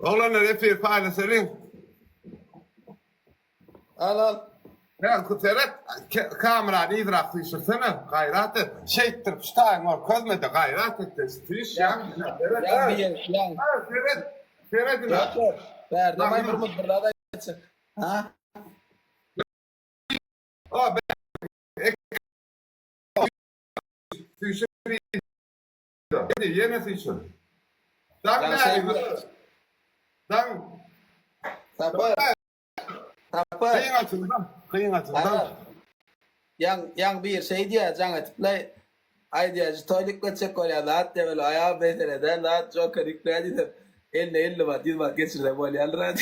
Oglanlar efir paýlaşalyň. Al al. Sen seret kamerany yzrak süýşürsene gaýrat et. Şeýtdirip şu taýyňy görkezmede gaýrat et de süýş ýaň seret. Ýaň Seret seret ine. Bärde maýmurmyz bir zat aýtjak. Ha? O Süýşür. Ýene süýşür. Daň näme? Daň. Sapar. Sapar. Gyň açyldy. Gyň açyldy. Ýaň ýaň bir şey diýýär, jaň etipler. Aýdýar, şu toýly ýükletjek bolýar, zat diýýär, weli aýal mesele däl, zat joker ýükle diýsem, eline 50 manat, 100 manat geçirse bolýardyr diýýär.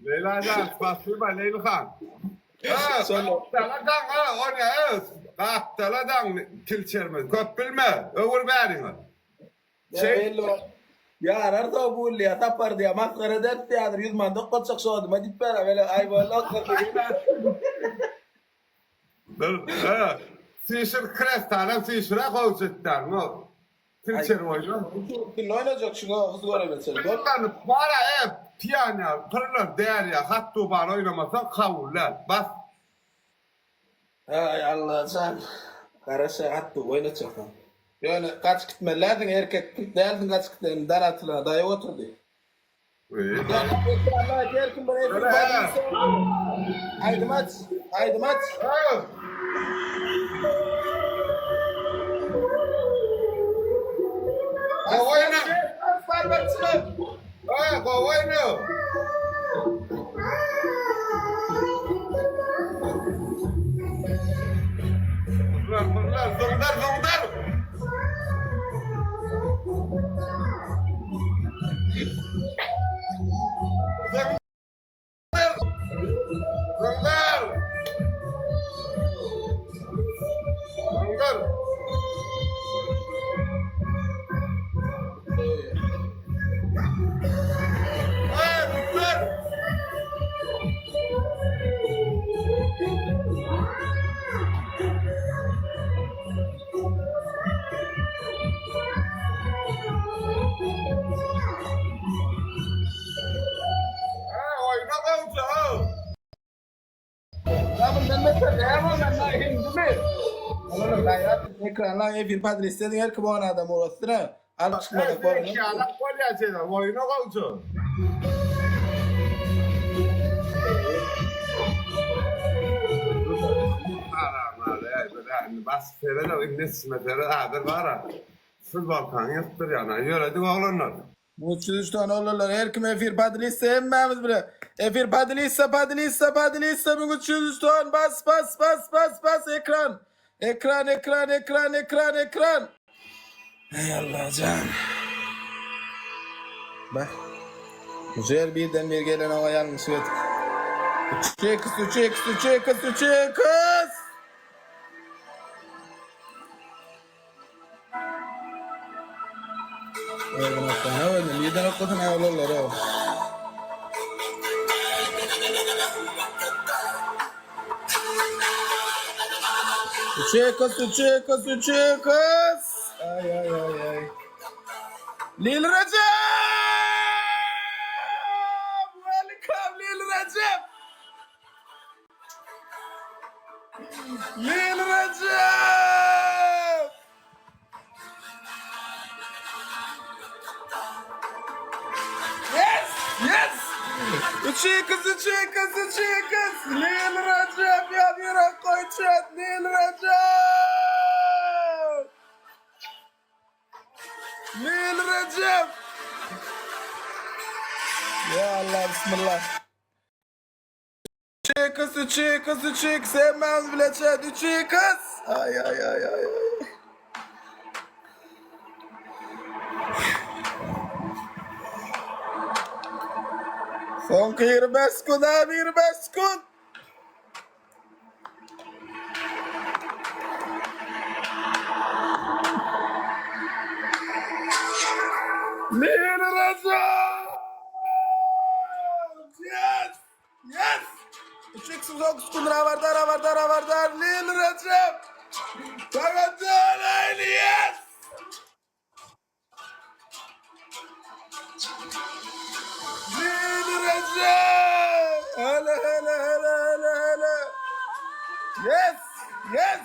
Leýla jan, spasiba Leýli han. Gapdala daň, o ne, gapdala daň til çermez. Köp bilme, öwür bäriňe. Şeý. Ýarar so bu diýýär, tapar diýýär, masgara ederis diýýär, häzir 100 manat oklatjak şodyma diýip ber, weli aý boldy oklatdy. Dur, süýşür krestalam süýşüre gowjutdan, o. Tilçer oýna. Kim oýnajak şuňa huz göremeçeli. Pyrlanyp bara e piýan ýaly pyrlan däl ýa hatdu bar oýnamasaň kabul däl bas. Aý Allajan garaşa hatdu oýnatjaksaň. Ýöne gaçyp gitmeli dälsiň erkek dälsiň gaçyp gitmeli dar atylana daýaw oturdy. Aýdym aç, aýdym aç. Ekrana efir podlistedi her kim on adam uğraşsyn Alyp çykmasak bolmaz. Ýalak bolýar seni, oýna gowja. Bas seret indi üstüme seret adyr bara. Siz balkany ýyrtdyrýan. Ýöredik oglanlar. 303 tane oglanlar her kim efir podlistse hemmämiz bile. Efir podlistse podlistse podlistse 1303 ton bas bas bas bas bas ekran. Ekran ekran ekran ekran ekran. Ey Allajan. Bak. Güzel birden bir gelen oňa ýalňyş etdik. 3x 3x 3x 3x. Özüne okana öldüm. Birden okasyn oglanlar o. Üçe kız, üçe kız, üçe kız. Ay ay ay ay. Lil Recep! Welcome Lil Recep! Lil Recep! Yes! Yes! Üçe kız, üçe kız, üçe kız. Lil Recep ya bir koyacak. Lil Recep! Lil Recep! Ya Allah bismillah. Üçe kız, üçe kız, üçe kız. Hemen bile çet, üçe kız. Ay ay ay ay ay. Soňky 25 sekund abi 25 sekund. Lil Recep! Yes! Yes! 3x 9 sekund Ravardar Ravardar Ravardar Lil Recep! Tagadan yes! Lili Recep! Hele hele hele hele hele. Yes! Yes!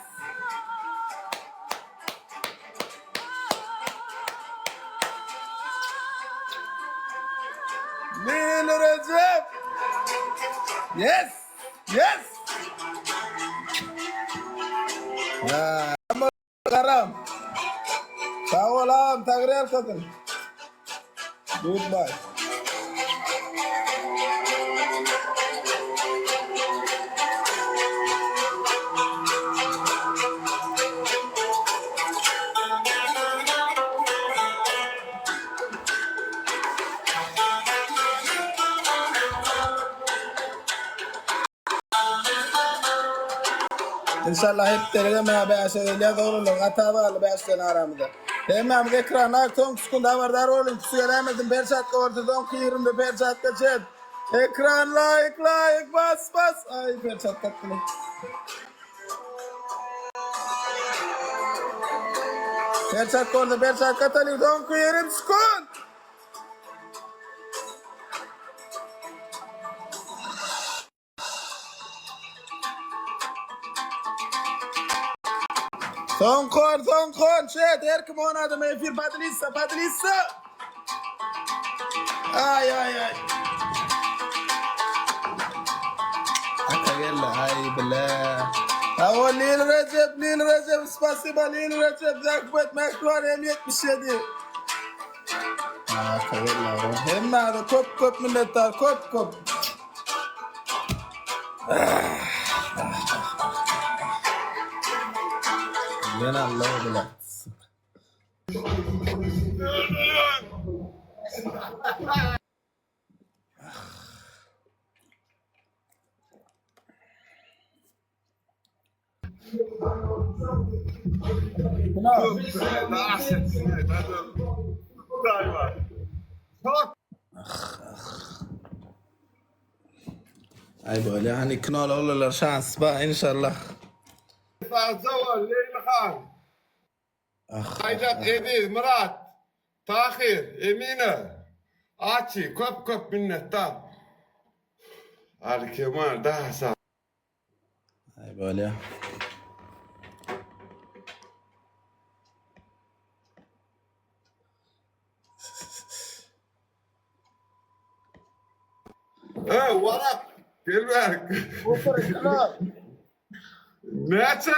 Lili Recep! Yes! Yes! Ha, Garam. Sag bol agam, Taňry ýalkasyn. Goodbye. Inşallah hepdelige menä bäşe gelýär dogrulyk gaty az galdy bäşden aramyzda. Hemmämiz ekrana soňky sekund habardar boluň küsü geläýmesin perçatka bolsa soňky 20 perçatka çek. Ekran laýk laýk bas bas aý perçatka atdylar. Perçatka bolsa perçatka atalyň soňky 20 sekund. Soňky on, soňky on, çet, her kim on adam efir podlissa, podlissa. Ay ay ay. Ata geldi, ay bile. Ha o Lil Recep, Lil Recep, spasiba Lil Recep, Zahmet Mehduan M77. Ata geldi, hemme de köp köp minnetdar, köp köp. Men Allah bilen. Ay böyle hani knal olurlar şans ba inşallah. Sagja bol Leýli han. Ah, Aýjat Eziz, Myrat, Tahyr, Emine, Açy köp köp minnetdar. Aly Kemal daha sag. Ay böyle. He warak gel bärik. Näçe?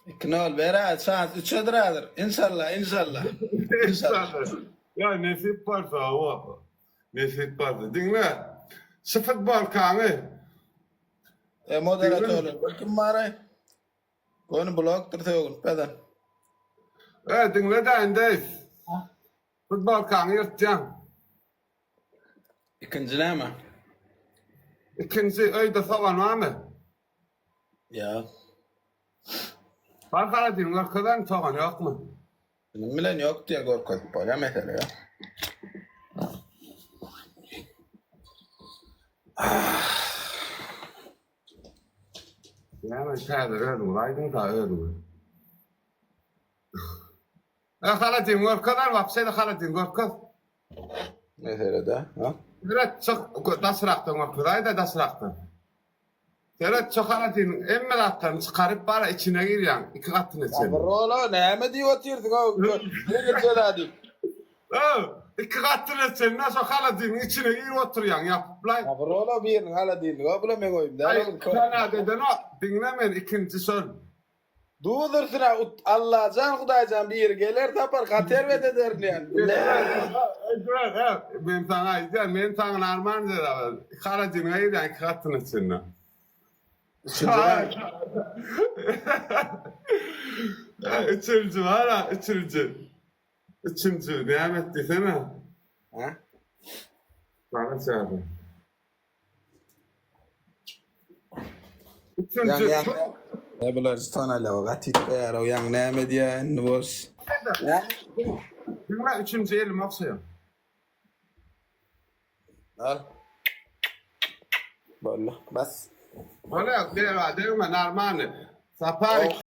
2-0 beräý şans üçedir häzir. Inşallah, inşallah. İnşallah. Ya nesip barsa o. Nesip barsa. Diňle. Şu futbolkaňy. E moderatörler kim baraý? Göni blokdyr sögünip ýazan. E diňle de indi. Futbolkaňy ýyrtýaň. Ikinji näme? Ikinji öýde sogan barmy? Ýok. Bar haladyň görkezen sogan ýokmy? Şunuň bilen ýok diýe görkezip bolýar mesele ýok. Näme täze özüňiz aýdyň da özüňiz. E haladyň görkezer wapşe de haladyň görkez. Mesele de, ha? Seret çyk daşrakdan görkez aýda daşrakdan. Seret şu haladyň hemme zatlaryny çykaryp bara içine girýäň iki gatyna çenli. Rola näme diýip otyrsyň o? Ýeňilje zady. Öw, iki gatyna çenli şu haladyň içine girip oturýaň ýapyplaý. Rola biriniň haladyny, o bula meň oýum däl. Aý, sen edenok, diňle meni ikinji şol. Duzursyna ut Allajan Hudaýjan biri geler tapar gaty erbet ederin diýen. Men saňa aýdýan, men saňa narman diýýän. Haladyňa girýän iki gatynyň içinde. Üçünji bar-a, üçünji. Üçünji näme et diýsene. Ha? Saňa çagyrdy. Üçünji. Ne bular tonala gaty itbeýär o ýaňy näme diýýär indi boş. Diňle üçünji elimi okşaýan. Al. Boldy. Bas. Bolýar, degme, degme, normalny. Sapar.